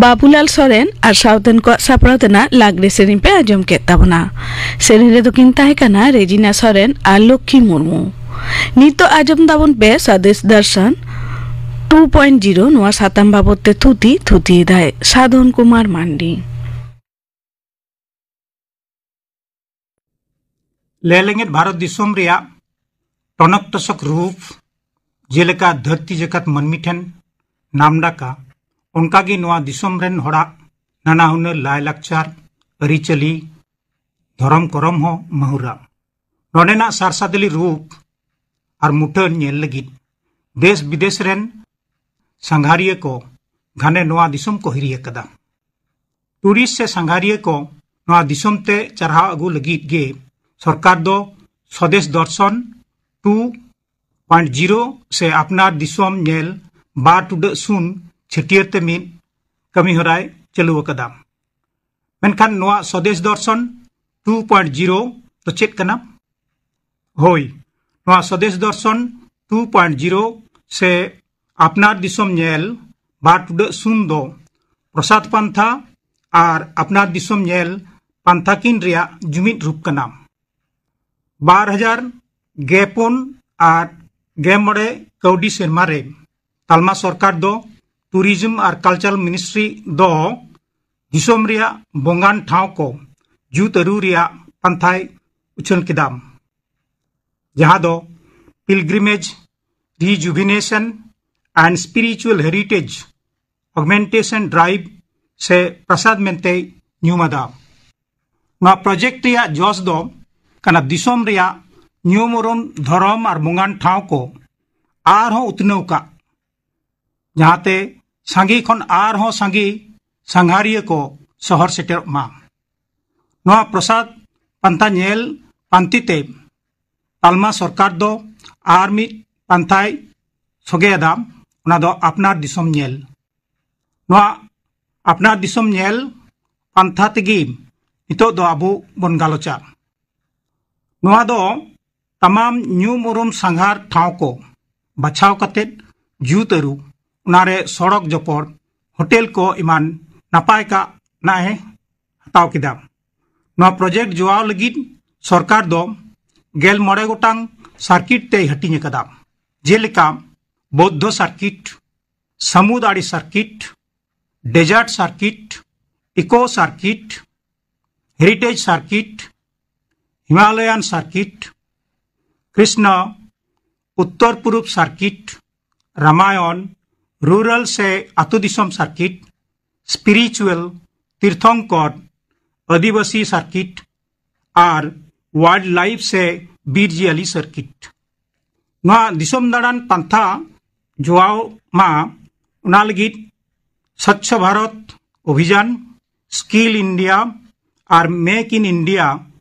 ᱵᱟᱵᱩᱞᱟᱞ ᱥᱚᱨᱮᱱ ᱟᱨ ᱥᱟᱶᱛᱮᱱ ᱠᱚᱣᱟᱜ ᱥᱟᱯᱲᱟᱣ ᱛᱮᱱᱟᱜ ᱞᱟᱜᱽᱲᱮ ᱥᱮᱨᱮᱧ ᱯᱮ ᱟᱸᱡᱚᱢ ᱠᱮᱫ ᱛᱟᱵᱚᱱᱟ᱾ ᱥᱮᱨᱮᱧ ᱨᱮᱫᱚ ᱠᱤᱱ ᱛᱟᱦᱮᱸ ᱠᱟᱱᱟ ᱨᱮᱡᱤᱱᱟ ᱥᱚᱨᱮᱱ ᱟᱨ ᱞᱚᱠᱠᱷᱤ ᱢᱩᱨᱢᱩ᱾ ᱱᱤᱛᱚᱜ ᱟᱸᱡᱚᱢ ᱫᱟᱵᱚᱱ ᱯᱮ ᱥᱟᱫᱮᱥ ᱫᱟᱨᱥᱟᱱ ᱴᱩ ᱯᱚᱭᱮᱱᱴ ᱡᱤᱨᱳ᱾ ᱱᱚᱣᱟ ᱥᱟᱛᱟᱢ ᱵᱟᱵᱚᱫ ᱛᱮ ᱛᱷᱩᱛᱤ ᱛᱷᱩᱛᱤᱭᱮᱫᱟᱭ ᱥᱟᱫᱷᱚᱱ ᱠᱩᱢᱟᱨ ᱢᱟᱱᱰᱤ᱾ ᱞᱮᱞᱮᱝᱜᱮᱫ ᱵᱷᱟᱨᱚᱛ ᱫᱤᱥᱚᱢ ᱨᱮᱭᱟᱜ ᱴᱚᱱᱚᱠ ᱴᱚᱥᱚᱠ ᱨᱩᱯ, ᱡᱮᱞᱮᱠᱟ ᱫᱷᱟᱹᱨᱛᱤ ᱡᱟᱠᱟᱛ ᱢᱟᱹᱱᱢᱤ ᱴᱷᱮᱱ ᱱᱟᱢᱰᱟᱠᱟ, ᱚᱱᱠᱟᱜᱮ ᱱᱚᱣᱟ ᱫᱤᱥᱚᱢ ᱨᱮᱱ ᱦᱚᱲᱟᱜ ᱱᱟᱱᱟ ᱦᱩᱱᱟᱹᱨ ᱞᱟᱭᱼᱞᱟᱠᱪᱟᱨ, ᱟᱹᱨᱤᱪᱟᱹᱞᱤ, ᱫᱷᱚᱨᱚᱢ ᱠᱚᱨᱚᱢ ᱦᱚᱸ ᱢᱟᱹᱦᱩᱨᱟ᱾ ᱱᱚᱰᱮᱱᱟᱜ ᱥᱟᱨᱥᱟᱫᱤᱞᱤ ᱨᱩᱯ ᱟᱨ ᱢᱩᱴᱷᱟᱹᱱ ᱧᱮᱞ ᱞᱟᱹᱜᱤᱫ ᱫᱮᱥ ᱵᱤᱫᱮᱥ ᱨᱮᱱ ᱥᱟᱸᱜᱷᱟᱨᱤᱭᱟᱹ ᱠᱚ ᱜᱷᱟᱱᱮ ᱱᱚᱣᱟ ᱫᱤᱥᱚᱢ ᱠᱚ ᱦᱤᱨᱤ ᱟᱠᱟᱫᱟ᱾ ᱴᱩᱨᱤᱥᱴ ᱥᱮ ᱥᱟᱸᱜᱷᱟᱨᱤᱭᱟᱹ ᱠᱚ ᱱᱚᱣᱟ ᱫᱤᱥᱚᱢ ᱛᱮ ᱪᱟᱨᱦᱟᱣ ᱟᱹᱜᱩ ᱞᱟᱹᱜᱤᱫ ᱜᱮ ᱥᱚᱨᱠᱟᱨ ᱫᱚ ᱥᱚᱫᱮᱥ ᱫᱚᱨᱥᱚᱱ ᱴᱩ ᱯᱚᱭᱮᱱᱴ ᱡᱤᱨᱳ ᱥᱮ ᱟᱯᱱᱟᱨ ᱫᱤᱥᱚᱢ ᱧᱮᱞ ᱵᱟᱨ ᱴᱩᱰᱟᱹᱜ ᱥᱩᱱ ᱪᱷᱟᱹᱴᱭᱟᱹᱨ ᱛᱮ ᱢᱤᱫ ᱠᱟᱹᱢᱤ ᱦᱚᱨᱟᱭ ᱪᱟᱹᱞᱩ ᱟᱠᱟᱫᱟ᱾ ᱢᱮᱱᱠᱷᱟᱱ ᱱᱚᱣᱟ ᱥᱚᱫᱮᱥ ᱫᱚᱨᱥᱚᱱ ᱴᱩ ᱯᱚᱭᱮᱱᱴ ᱡᱤᱨᱳ ᱫᱚ ᱪᱮᱫ ᱠᱟᱱᱟ? ᱦᱳᱭ, ᱱᱚᱣᱟ ᱥᱚᱫᱮᱥ ᱫᱚᱨᱥᱚᱱ ᱴᱩ ᱯᱚᱭᱮᱱᱴ ᱡᱤᱨᱳ ᱥᱮ ᱟᱯᱱᱟᱨ ᱫᱤᱥᱚᱢ ᱧᱮᱞ ᱵᱟᱨ ᱴᱩᱰᱟᱹᱜ ᱥᱩᱱ ᱫᱚ ᱯᱨᱚᱥᱟᱫ ᱯᱟᱱᱛᱷᱟ ᱟᱨ ᱟᱯᱱᱟᱨ ᱫᱤᱥᱚᱢ ᱧᱮᱞ ᱯᱟᱱᱛᱷᱟ ᱠᱤᱱ ᱨᱮᱭᱟᱜ ᱡᱩᱢᱤᱫ ᱨᱩᱯ ᱠᱟᱱᱟ᱾ ᱵᱟᱨ ᱦᱟᱡᱟᱨ ᱜᱮᱞ ᱯᱩᱱ ᱟᱨ ᱜᱮᱞ ᱢᱚᱬᱮ ᱠᱟᱹᱣᱰᱤ ᱥᱮᱨᱢᱟ ᱨᱮ ᱛᱟᱞᱢᱟ ᱥᱚᱨᱠᱟᱨ ᱫᱚ ᱴᱩᱨᱤᱡᱚᱢ ᱟᱨ ᱠᱟᱞᱪᱟᱨ ᱢᱤᱱᱤᱥᱴᱨᱤ ᱫᱚ ᱫᱤᱥᱚᱢ ᱨᱮᱭᱟᱜ ᱵᱚᱸᱜᱟᱱ ᱴᱷᱟᱶ ᱠᱚ ᱡᱩᱛ ᱟᱹᱨᱩ ᱨᱮᱭᱟᱜ ᱯᱟᱱᱛᱷᱟᱭ ᱩᱪᱷᱟᱹᱱ ᱠᱮᱫᱟ, ᱡᱟᱦᱟᱸ ᱫᱚ Pilgrimage Rejuvenation and Spiritual Heritage Augmentation Drive ᱥᱮ ᱯᱨᱟᱥᱟᱫ ᱢᱮᱱᱛᱮᱭ ᱧᱩᱢ ᱟᱫᱟ᱾ ᱱᱚᱣᱟ ᱯᱨᱚᱡᱮᱠᱴ ᱨᱮᱭᱟᱜ ᱡᱚᱥ ᱫᱚ ᱠᱟᱱᱟ ᱫᱤᱥᱚᱢ ᱨᱮᱭᱟᱜ ᱧᱩᱢ ᱩᱨᱩᱢ ᱫᱷᱚᱨᱚᱢ ᱟᱨ ᱵᱚᱸᱜᱟᱱ ᱴᱷᱟᱶ ᱠᱚ ᱟᱨᱦᱚᱸ ᱩᱛᱱᱟᱹᱣ ᱠᱟᱜ, ᱡᱟᱦᱟᱸᱛᱮ ᱥᱟᱸᱜᱮ ᱠᱷᱚᱱ ᱟᱨᱦᱚᱸ ᱥᱟᱸᱜᱮ ᱥᱟᱸᱜᱷᱟᱨᱤᱭᱟᱹ ᱠᱚ ᱥᱚᱦᱚᱨ ᱥᱮᱴᱮᱨᱚᱜ ᱢᱟ᱾ ᱱᱚᱣᱟ ᱯᱨᱚᱥᱟᱫ ᱯᱟᱱᱛᱷᱟ ᱧᱮᱞ ᱯᱟᱱᱛᱮ ᱛᱮ ᱛᱟᱞᱢᱟ ᱥᱚᱨᱠᱟᱨ ᱫᱚ ᱟᱨ ᱢᱤᱫ ᱯᱟᱱᱛᱷᱟᱭ ᱥᱚᱜᱮᱭᱮᱫᱟ, ᱚᱱᱟ ᱫᱚ ᱟᱯᱱᱟᱨ ᱫᱤᱥᱚᱢ ᱧᱮᱞ᱾ ᱱᱚᱣᱟ ᱟᱯᱱᱟᱨ ᱫᱤᱥᱚᱢ ᱧᱮᱞ ᱯᱟᱱᱛᱷᱟ ᱛᱮᱜᱮ ᱱᱤᱛᱚᱜ ᱫᱚ ᱟᱵᱚ ᱵᱚᱱ ᱜᱟᱞᱚᱪᱟ᱾ ᱱᱚᱣᱟ ᱫᱚ ᱛᱟᱢᱟᱢ ᱧᱩᱢ ᱩᱨᱩᱢ ᱥᱟᱸᱜᱷᱟᱨ ᱴᱷᱟᱶ ᱠᱚ ᱵᱟᱪᱷᱟᱣ ᱠᱟᱛᱮ ᱡᱩᱛ ᱟᱹᱨᱩ, ᱚᱱᱟᱨᱮ ᱥᱚᱲᱚᱠ ᱡᱚᱯᱚᱲ, ᱦᱳᱴᱮᱞ ᱠᱚ ᱮᱢᱟᱱ ᱱᱟᱯᱟᱭ ᱠᱟᱜ ᱱᱟᱜ ᱮ ᱦᱟᱛᱟᱣ ᱠᱮᱫᱟ᱾ ᱱᱚᱣᱟ ᱯᱨᱚᱡᱮᱠᱴ ᱡᱚᱲᱟᱣ ᱞᱟᱹᱜᱤᱫ ᱥᱚᱨᱠᱟᱨ ᱫᱚ ᱜᱮᱞ ᱢᱚᱬᱮ ᱜᱚᱴᱟᱝ ᱥᱟᱨᱠᱤᱴ ᱛᱮᱭ ᱦᱟᱹᱴᱤᱧ ᱟᱠᱟᱫᱟ, ᱡᱮᱞᱮᱠᱟ ᱵᱳᱫᱽᱫᱷᱚ ᱥᱟᱨᱠᱤᱴ, ᱥᱟᱹᱢᱩᱫ ᱟᱲᱮ circuit, desert circuit, eco circuit, heritage circuit, Himalayan circuit, Krishna ᱩᱛᱛᱚᱨ ᱯᱩᱨᱩᱵ ᱥᱟᱨᱠᱤᱴ, ᱨᱟᱢᱟᱭᱚᱱ ᱨᱩᱨᱟᱞ ᱥᱮ ᱟᱹᱛᱩ ᱫᱤᱥᱚᱢ circuit, spiritual Tirthankar Adivasi circuit ᱟᱨ ᱣᱟᱭᱤᱞᱰ ᱞᱟᱭᱤᱯᱷ ᱥᱮ ᱵᱤᱨ ᱡᱤᱭᱟᱹᱞᱤ ᱥᱟᱨᱠᱤᱴ᱾ ᱱᱚᱣᱟ ᱫᱤᱥᱚᱢ ᱫᱟᱬᱟᱱ ᱯᱟᱱᱛᱷᱟ ᱡᱚᱲᱟᱣ ᱢᱟ, ᱚᱱᱟ ᱞᱟᱹᱜᱤᱫ ᱥᱚᱪᱪᱷᱚ ᱵᱷᱟᱨᱚᱛ ᱚᱵᱷᱤᱡᱟᱱ, ᱥᱠᱤᱞ ᱤᱱᱰᱤᱭᱟ ᱟᱨ ᱢᱮᱠ ᱤᱱ ᱤᱱᱰᱤᱭᱟ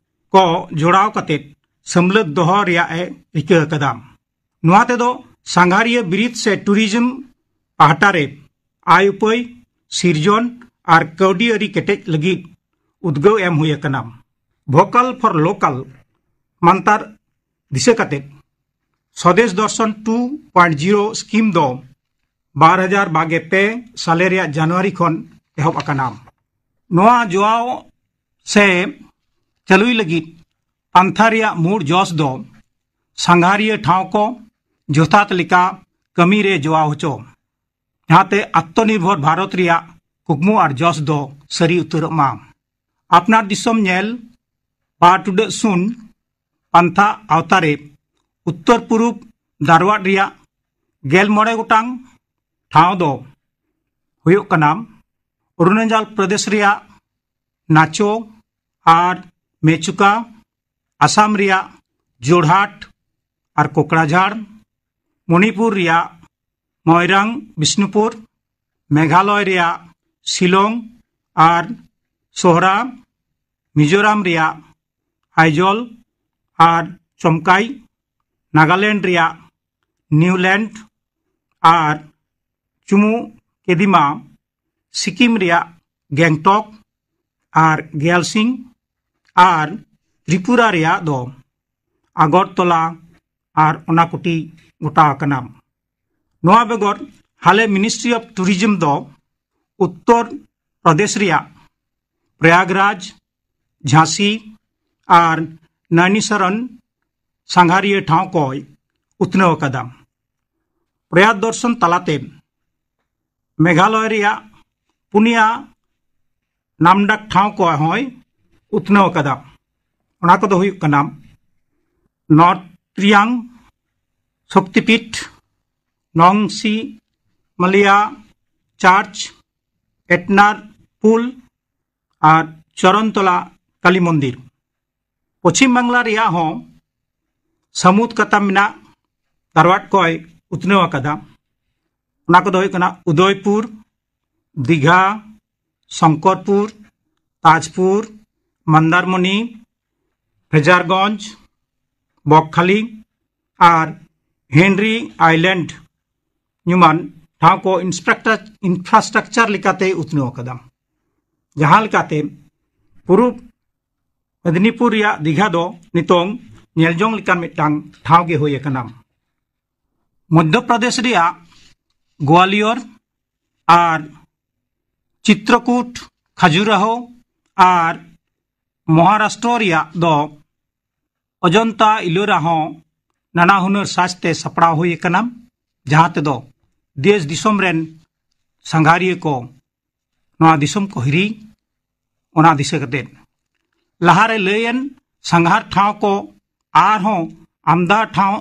ᱠᱚ ᱡᱚᱲᱟᱣ ᱠᱟᱛᱮ ᱥᱟᱹᱢᱞᱟᱹᱫ ᱫᱚᱦᱚ ᱨᱮᱭᱟᱜ ᱮ ᱨᱤᱠᱟᱹ ᱟᱠᱟᱫᱟ᱾ ᱱᱚᱣᱟ ᱛᱮᱫᱚ ᱥᱟᱸᱜᱷᱟᱨᱤᱭᱟᱹ ᱵᱤᱨᱤᱫ ᱥᱮ ᱴᱩᱨᱤᱡᱚᱢ ᱯᱟᱦᱴᱟ ᱨᱮ ᱟᱭ ᱩᱯᱟᱹᱭ ᱥᱤᱨᱡᱚᱱ ᱟᱨ ᱠᱟᱹᱣᱰᱤ ᱟᱹᱨᱤ ᱠᱮᱴᱮᱡ ᱞᱟᱹᱜᱤᱫ ᱩᱫᱽᱜᱟᱹᱣ ᱮᱢ ᱦᱩᱭ ᱟᱠᱟᱱᱟ᱾ ᱵᱷᱳᱠᱟᱞ ᱯᱷᱚᱨ ᱞᱳᱠᱟᱞ ᱢᱟᱱᱛᱟᱨ ᱫᱤᱥᱟᱹ ᱠᱟᱛᱮ ᱥᱚᱫᱮᱥ ᱫᱚᱨᱥᱚᱱ ᱴᱩ ᱯᱚᱭᱮᱱᱴ ᱡᱤᱨᱳ ᱥᱠᱤᱢ ᱫᱚ ᱵᱟᱨ ᱦᱟᱡᱟᱨ ᱵᱟᱜᱮ ᱯᱮ ᱥᱟᱞᱮ ᱨᱮᱭᱟᱜ ᱡᱟᱱᱩᱣᱟᱨᱤ ᱠᱷᱚᱱ ᱮᱦᱚᱵ ᱟᱠᱟᱱᱟ᱾ ᱱᱚᱣᱟ ᱡᱚᱲᱟᱣ ᱥᱮ ᱪᱟᱹᱞᱩᱭ ᱞᱟᱹᱜᱤᱫ ᱯᱟᱱᱛᱷᱟ ᱨᱮᱭᱟᱜ ᱢᱩᱲ ᱡᱚᱥ ᱫᱚ ᱥᱟᱸᱜᱷᱟᱨᱤᱭᱟᱹ ᱴᱷᱟᱶ ᱠᱚ ᱡᱚᱛᱷᱟᱛ ᱞᱮᱠᱟ ᱠᱟᱹᱢᱤ ᱨᱮ ᱡᱚᱲᱟᱣ ᱦᱚᱪᱚ, ᱡᱟᱦᱟᱸᱛᱮ ᱟᱛᱢᱚᱱᱤᱨᱵᱷᱚᱨ ᱵᱷᱟᱨᱚᱛ ᱨᱮᱭᱟᱜ ᱠᱩᱠᱢᱩ ᱟᱨ ᱡᱚᱥ ᱫᱚ ᱥᱟᱹᱨᱤ ᱩᱛᱟᱹᱨᱚᱜ ᱢᱟ᱾ ᱟᱯᱱᱟᱨ ᱫᱤᱥᱚᱢ ᱧᱮᱞ ᱵᱟᱨ ᱴᱩᱰᱟᱹᱜ ᱥᱩᱱ ᱯᱟᱱᱛᱷᱟ ᱟᱣᱛᱟ ᱨᱮ ᱩᱛᱛᱚᱨ ᱯᱩᱨᱩᱵ ᱫᱟᱨᱣᱟᱰ ᱨᱮᱭᱟᱜ ᱜᱮᱞ ᱢᱚᱬᱮ ᱜᱚᱴᱟᱝ ᱴᱷᱟᱶ ᱫᱚ ᱦᱩᱭᱩᱜ ᱠᱟᱱᱟ ᱚᱨᱩᱱᱟᱪᱚᱞ ᱯᱨᱚᱫᱮᱥ ᱨᱮᱭᱟᱜ ᱱᱟᱪᱳ ᱟᱨ ᱢᱮᱪᱩᱠᱟ, ᱟᱥᱟᱢ ᱨᱮᱭᱟᱜ ᱡᱳᱨᱦᱟᱴ ᱟᱨ ᱠᱳᱠᱲᱟᱡᱷᱟᱲ, ᱢᱚᱱᱤᱯᱩᱨ ᱨᱮᱭᱟᱜ ᱢᱚᱭᱨᱟᱝ ᱵᱤᱥᱱᱩᱯᱩᱨ, ᱢᱮᱜᱷᱟᱞᱚᱭ ᱨᱮᱭᱟᱜ ᱥᱤᱞᱚᱝ ᱟᱨ ᱥᱳᱦᱨᱟ, ᱢᱤᱡᱳᱨᱟᱢ ᱨᱮᱭᱟᱜ ᱟᱭᱡᱚᱞ ᱟᱨ ᱪᱚᱢᱠᱟᱭ, ᱱᱟᱜᱟᱞᱮᱱᱰ ᱨᱮᱭᱟᱜ ᱱᱤᱣᱞᱮᱱᱰ ᱟᱨ ᱪᱩᱢᱩ ᱠᱮᱫᱤᱢᱟ, ᱥᱤᱠᱤᱢ ᱨᱮᱭᱟᱜ ᱜᱮᱝᱴᱚᱠ ᱟᱨ ᱜᱮᱭᱟᱞᱥᱤᱝ ᱟᱨ ᱛᱨᱤᱯᱩᱨᱟ ᱨᱮᱭᱟᱜ ᱫᱚ ᱟᱜᱚᱨᱛᱚᱞᱟ ᱟᱨ ᱚᱱᱟᱠᱩᱴᱤ ᱜᱚᱴᱟ ᱟᱠᱟᱱᱟ᱾ ᱱᱚᱣᱟ ᱵᱮᱜᱚᱨ ᱦᱟᱞᱮ ᱢᱤᱱᱤᱥᱴᱨᱤ ᱚᱯᱷ ᱴᱩᱨᱤᱡᱚᱢ ᱫᱚ ᱩᱛᱛᱚᱨ ᱯᱨᱚᱫᱮᱥ ᱨᱮᱭᱟᱜ ᱯᱨᱚᱭᱟᱜᱽᱨᱟᱡᱽ, ᱡᱷᱟᱸᱥᱤ ᱟᱨ ᱱᱟᱱᱤᱥᱟᱨᱚᱱ ᱥᱟᱸᱜᱷᱟᱨᱤᱭᱟᱹ ᱴᱷᱟᱶ ᱠᱚᱭ ᱩᱛᱱᱟᱹᱣ ᱟᱠᱟᱫᱟ᱾ ᱯᱨᱚᱭᱟᱜᱽ ᱫᱚᱨᱥᱚᱱ ᱛᱟᱞᱟᱛᱮ ᱢᱮᱜᱷᱟᱞᱚᱭ ᱨᱮᱭᱟᱜ ᱯᱩᱱᱭᱟ ᱱᱟᱢᱰᱟᱠ ᱴᱷᱟᱶ ᱠᱚ ᱦᱚᱸᱭ ᱩᱛᱱᱟᱹᱣ ᱟᱠᱟᱫᱟ᱾ ᱚᱱᱟ ᱠᱚᱫᱚ ᱦᱩᱭᱩᱜ ᱠᱟᱱᱟ ᱱᱚᱨᱛᱷ ᱨᱤᱭᱟᱝ ᱥᱚᱠᱛᱤᱯᱤᱴ, ᱱᱚᱝᱥᱤ ᱢᱟᱞᱤᱭᱟ ᱪᱟᱨᱪ, ᱮᱴᱱᱟᱨ ᱯᱩᱞ ᱟᱨ ᱪᱚᱨᱚᱱᱛᱚᱞᱟ ᱠᱟᱞᱤ ᱢᱚᱱᱫᱤᱨ᱾ ᱯᱚᱪᱷᱤᱢ ᱵᱟᱝᱞᱟ ᱨᱮᱭᱟᱜ ᱦᱚᱸ ᱥᱟᱹᱢᱩᱫ ᱠᱟᱛᱟ ᱢᱮᱱᱟᱜ ᱫᱟᱨᱣᱟᱴ ᱠᱚᱭ ᱩᱛᱱᱟᱹᱣ ᱟᱠᱟᱫᱟ᱾ ᱚᱱᱟ ᱠᱚᱫᱚ ᱦᱩᱭᱩᱜ ᱠᱟᱱᱟ ᱩᱫᱚᱭᱯᱩᱨ, ᱫᱤᱜᱷᱟ, ᱥᱚᱝᱠᱚᱨᱯᱩᱨ, ᱛᱟᱡᱽᱯᱩᱨ, ᱢᱟᱱᱫᱟᱨᱢᱚᱱᱤ, ᱯᱷᱮᱡᱟᱨᱜᱚᱸᱡᱽ, ᱵᱚᱠᱠᱷᱟᱞᱤ ᱟᱨ ᱦᱮᱱᱨᱤ ᱟᱭᱞᱮᱱᱰ ᱧᱩᱢᱟᱱ ᱴᱷᱟᱶ ᱠᱚ ᱤᱱᱯᱷᱨᱟᱥᱴᱨᱟᱠᱪᱟᱨ ᱞᱮᱠᱟᱛᱮ ᱩᱛᱱᱟᱹᱣ ᱟᱠᱟᱫᱟ, ᱡᱟᱦᱟᱸ ᱞᱮᱠᱟᱛᱮ ᱯᱩᱨᱩᱵ ᱢᱮᱫᱽᱱᱤᱯᱩᱨ ᱨᱮᱭᱟᱜ ᱫᱤᱜᱷᱟ ᱫᱚ ᱱᱤᱛᱚᱝ ᱧᱮᱞ ᱡᱚᱝ ᱞᱮᱠᱟᱱ ᱢᱤᱫᱴᱟᱝ ᱴᱷᱟᱶ ᱜᱮ ᱦᱩᱭ ᱟᱠᱟᱱᱟ᱾ ᱢᱚᱫᱽᱫᱷᱚ ᱯᱨᱚᱫᱮᱥ ᱨᱮᱭᱟᱜ ᱜᱣᱟᱞᱤᱭᱚᱨ ᱟᱨ ᱪᱤᱛᱨᱚᱠᱩᱴ, ᱠᱷᱟᱡᱩᱨᱟᱦᱳ ᱟᱨ ᱢᱚᱦᱟᱨᱟᱥᱴᱨᱚ ᱨᱮᱭᱟᱜ ᱫᱚ ᱚᱡᱚᱱᱛᱟ ᱤᱞᱳᱨᱟ ᱦᱚᱸ ᱱᱟᱱᱟ ᱦᱩᱱᱟᱹᱨ ᱥᱟᱡᱽ ᱛᱮ ᱥᱟᱯᱲᱟᱣ ᱦᱩᱭ ᱟᱠᱟᱱᱟ, ᱡᱟᱦᱟᱸ ᱛᱮᱫᱚ ᱫᱮᱥ ᱫᱤᱥᱚᱢ ᱨᱮᱱ ᱥᱟᱸᱜᱷᱟᱨᱤᱭᱟᱹ ᱠᱚ ᱱᱚᱣᱟ ᱫᱤᱥᱚᱢ ᱠᱚ ᱦᱤᱨᱤ᱾ ᱚᱱᱟ ᱫᱤᱥᱟᱹ ᱠᱟᱛᱮ ᱞᱟᱦᱟᱨᱮ ᱞᱟᱹᱭᱮᱱ ᱥᱟᱸᱜᱷᱟᱨ ᱴᱷᱟᱶ ᱠᱚ ᱟᱨᱦᱚᱸ ᱟᱢᱫᱟ ᱴᱷᱟᱶ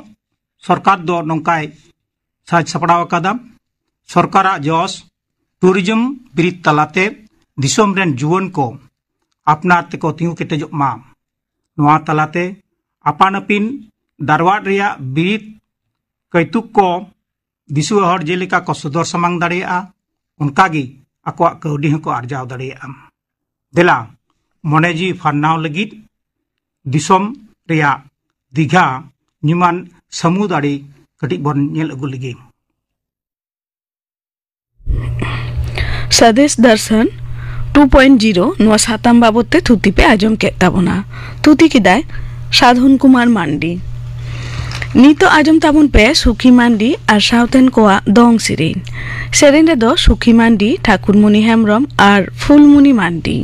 ᱥᱚᱨᱠᱟᱨ ᱫᱚ ᱱᱚᱝᱠᱟᱭ ᱥᱟᱡᱽ ᱥᱟᱯᱲᱟᱣ ᱟᱠᱟᱫᱟ᱾ ᱥᱚᱨᱠᱟᱨᱟᱜ ᱡᱚᱥ ᱴᱩᱨᱤᱡᱚᱢ ᱵᱤᱨᱤᱫ ᱛᱟᱞᱟᱛᱮ ᱫᱤᱥᱚᱢ ᱨᱮᱱ ᱡᱩᱣᱟᱹᱱ ᱠᱚ ᱟᱯᱱᱟᱨ ᱛᱮᱠᱚ ᱛᱤᱸᱜᱩ ᱠᱮᱴᱮᱡᱚᱜ ᱢᱟ᱾ ᱱᱚᱣᱟ ᱛᱟᱞᱟᱛᱮ ᱟᱯᱟᱱ ᱟᱹᱯᱤᱱ ᱫᱟᱨᱣᱟᱴ ᱨᱮᱭᱟᱜ ᱵᱤᱨᱤᱫ ᱠᱟᱹᱭᱛᱩᱠ ᱠᱚ ᱫᱤᱥᱩᱣᱟᱹ ᱦᱚᱲ ᱡᱮᱞᱮᱠᱟ ᱠᱚ ᱥᱚᱫᱚᱨ ᱥᱟᱢᱟᱝ ᱫᱟᱲᱮᱭᱟᱜᱼᱟ, ᱚᱱᱠᱟᱜᱮ ᱟᱠᱚᱣᱟᱜ ᱠᱟᱹᱣᱰᱤ ᱦᱚᱸᱠᱚ ᱟᱨᱡᱟᱣ ᱫᱟᱲᱮᱭᱟᱜᱼᱟ᱾ ᱫᱮᱞᱟ, ᱢᱚᱱᱮ ᱡᱤᱣᱤ ᱯᱷᱟᱨᱱᱟᱣ ᱞᱟᱹᱜᱤᱫ ᱫᱤᱥᱚᱢ ᱨᱮᱭᱟᱜ ᱫᱤᱜᱷᱟ ᱧᱩᱢᱟᱱ ᱥᱟᱹᱢᱩᱫ ᱟᱲᱮ ᱠᱟᱹᱴᱤᱡ ᱵᱚᱱ ᱧᱮᱞ ᱟᱹᱜᱩ ᱞᱮᱜᱮ᱾ ᱥᱟᱫᱮᱥ ᱫᱟᱨᱥᱟᱱ ᱴᱩ ᱯᱚᱭᱮᱱᱴ ᱡᱤᱨᱳ ᱱᱚᱣᱟ ᱥᱟᱛᱟᱢ ᱵᱟᱵᱚᱛ ᱛᱮ ᱛᱷᱩᱛᱤ ᱯᱮ ᱟᱸᱡᱚᱢ ᱠᱮᱫ ᱛᱟᱵᱚᱱᱟ᱾ ᱛᱷᱩᱛᱤ ᱠᱮᱫᱟᱭ ᱥᱟᱫᱷᱚᱱ ᱠᱩᱢᱟᱨ ᱢᱟᱱᱰᱤ᱾ ᱱᱤᱛᱚᱜ ᱟᱸᱡᱚᱢ ᱛᱟᱵᱚᱱ ᱯᱮ ᱥᱩᱠᱷᱤ ᱢᱟᱱᱰᱤ ᱟᱨ ᱥᱟᱶᱛᱮᱱ ᱠᱚᱣᱟᱜ ᱫᱚᱝ ᱥᱮᱨᱮᱧ᱾ ᱥᱮᱨᱮᱧ ᱨᱮᱫᱚ ᱥᱩᱠᱷᱤ ᱢᱟᱱᱰᱤ, ᱴᱷᱟᱠᱩᱨᱢᱩᱱᱤ ᱦᱮᱢᱵᱽᱨᱚᱢ ᱟᱨ ᱯᱷᱩᱞᱢᱩᱱᱤ ᱢᱟᱱᱰᱤ᱾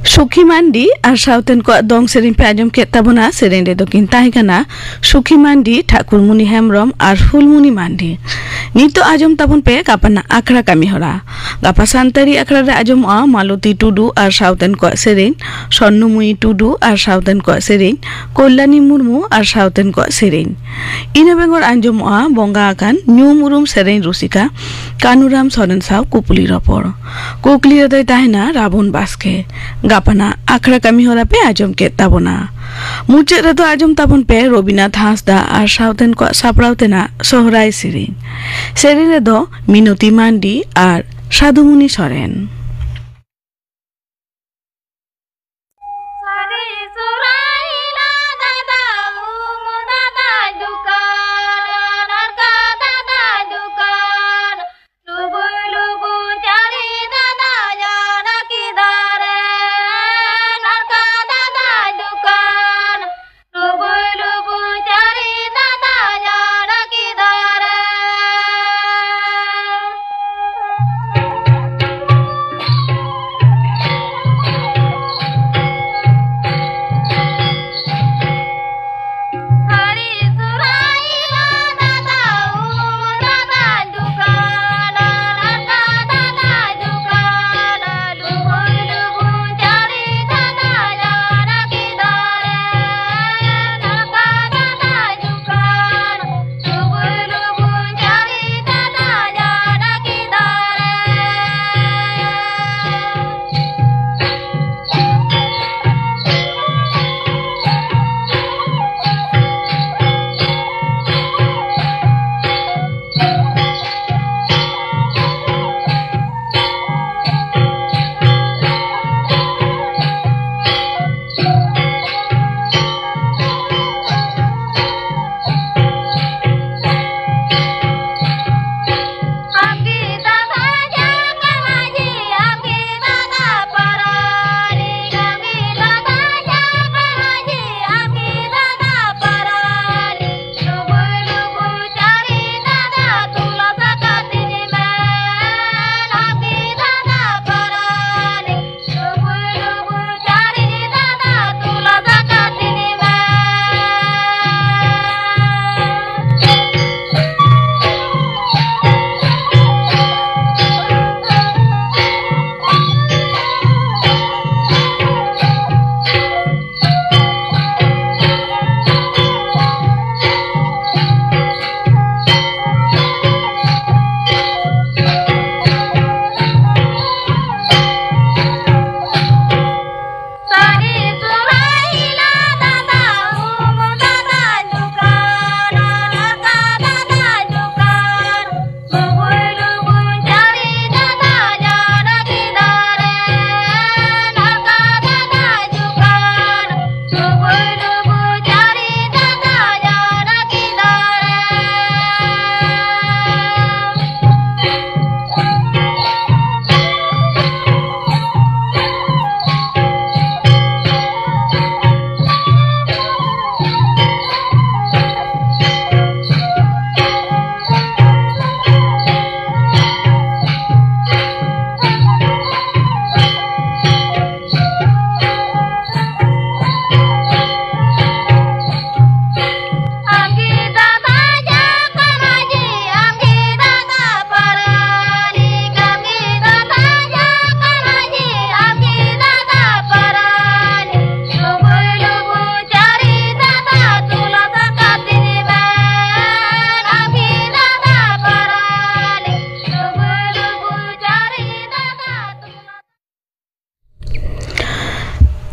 ᱥᱩᱠᱷᱤ ᱢᱟᱱᱰᱤ ᱟᱨ ᱥᱟᱶᱛᱮᱱ ᱠᱚᱣᱟᱜ ᱫᱚᱝ ᱥᱮᱨᱮᱧ ᱯᱮ ᱟᱸᱡᱚᱢ ᱠᱮᱫ ᱛᱟᱵᱚᱱᱟ᱾ ᱥᱮᱨᱮᱧ ᱨᱮᱫᱚ ᱠᱤᱱ ᱛᱟᱦᱮᱸ ᱠᱟᱱᱟ ᱥᱩᱠᱷᱤ ᱢᱟᱱᱰᱤ, ᱴᱷᱟᱠᱩᱨᱢᱩᱱᱤ ᱦᱮᱢᱵᱨᱚᱢ ᱟᱨ ᱯᱷᱩᱞᱢᱩᱱᱤ ᱢᱟᱱᱰᱤ᱾ ᱱᱤᱛᱚᱜ ᱟᱸᱡᱚᱢ ᱛᱟᱵᱚᱱ ᱯᱮ ᱜᱟᱯᱟᱱᱟᱜ ᱟᱠᱷᱲᱟ ᱠᱟᱹᱢᱤ ᱦᱚᱨᱟ᱾ ᱜᱟᱯᱟ ᱥᱟᱱᱛᱟᱲᱤ ᱟᱠᱷᱲᱟ ᱨᱮ ᱟᱸᱡᱚᱢᱚᱜᱼᱟ ᱢᱟᱞᱚᱛᱤ ᱴᱩᱰᱩ ᱟᱨ ᱥᱟᱶᱛᱮᱱ ᱠᱚᱣᱟᱜ ᱥᱮᱨᱮᱧ, ᱥᱚᱨᱱᱚᱢᱩᱭᱤ ᱴᱩᱰᱩ ᱟᱨ ᱥᱟᱶᱛᱮᱱ ᱠᱚᱣᱟᱜ ᱥᱮᱨᱮᱧ, ᱠᱚᱞᱭᱟᱱᱤ ᱢᱩᱨᱢᱩ ᱟᱨ ᱥᱟᱶᱛᱮᱱ ᱠᱚᱣᱟᱜ ᱥᱮᱨᱮᱧ᱾ ᱤᱱᱟᱹ ᱵᱮᱜᱚᱨ ᱟᱸᱡᱚᱢᱚᱜᱼᱟ ᱵᱚᱸᱜᱟ ᱟᱠᱟᱱ ᱧᱩᱢ ᱩᱨᱩᱢ ᱥᱮᱨᱮᱧ ᱨᱩᱥᱤᱠᱟ ᱠᱟᱹᱱᱩᱨᱟᱢ ᱥᱚᱨᱮᱱ ᱥᱟᱶ ᱠᱩᱯᱩᱞᱤ ᱨᱚᱯᱚᱲ᱾ ᱠᱩᱠᱞᱤ ᱨᱮᱫᱚᱭ ᱛᱟᱦᱮᱱᱟ ᱨᱟᱵᱚᱱ ᱵᱟᱥᱠᱮ᱾ ᱜᱟᱯᱟᱱᱟᱜ ᱟᱠᱷᱲᱟ ᱠᱟᱹᱢᱤ ᱦᱚᱨᱟ ᱯᱮ ᱟᱸᱡᱚᱢ ᱠᱮᱫ ᱛᱟᱵᱚᱱᱟ᱾ ᱢᱩᱪᱟᱹᱫ ᱨᱮᱫᱚ ᱟᱸᱡᱚᱢ ᱛᱟᱵᱚᱱ ᱯᱮ ᱨᱚᱵᱤᱱᱟᱛᱷ ᱦᱟᱸᱥᱫᱟ ᱟᱨ ᱥᱟᱶᱛᱮᱱ ᱠᱚᱣᱟᱜ ᱥᱟᱯᱲᱟᱣ ᱛᱮᱱᱟᱜ ᱥᱚᱦᱨᱟᱭ ᱥᱮᱨᱮᱧ᱾ ᱥᱮᱨᱮᱧ ᱨᱮᱫᱚ ᱢᱤᱱᱚᱛᱤ ᱢᱟᱱᱰᱤ ᱟᱨ ᱥᱟᱫᱷᱩᱢᱩᱱᱤ ᱥᱚᱨᱮᱱ᱾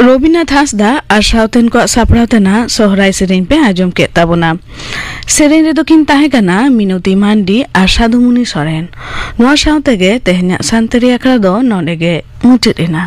ᱨᱚᱵᱤᱱᱟᱛᱷ ᱦᱟᱸᱥᱫᱟ ᱟᱨ ᱥᱟᱶᱛᱮᱱ ᱠᱚᱣᱟᱜ ᱥᱟᱯᱲᱟᱣ ᱛᱮᱱᱟᱜ ᱥᱚᱦᱨᱟᱭ ᱥᱮᱨᱮᱧ ᱯᱮ ᱟᱸᱡᱚᱢ ᱠᱮᱫ ᱛᱟᱵᱚᱱᱟ᱾ ᱥᱮᱨᱮᱧ ᱨᱮᱫᱚ ᱠᱤᱱ ᱛᱟᱦᱮᱸ ᱠᱟᱱᱟ ᱢᱤᱱᱚᱛᱤ ᱢᱟᱱᱰᱤ ᱟᱨ ᱥᱟᱫᱷᱩᱢᱩᱱᱤ ᱥᱚᱨᱮᱱ᱾ ᱱᱚᱣᱟ ᱥᱟᱶ ᱛᱮᱜᱮ ᱛᱮᱦᱮᱧᱟᱜ ᱥᱟᱱᱛᱟᱲᱤ ᱟᱠᱷᱲᱟ ᱫᱚ ᱱᱚᱰᱮ ᱜᱮ ᱢᱩᱪᱟᱹᱫ ᱮᱱᱟ᱾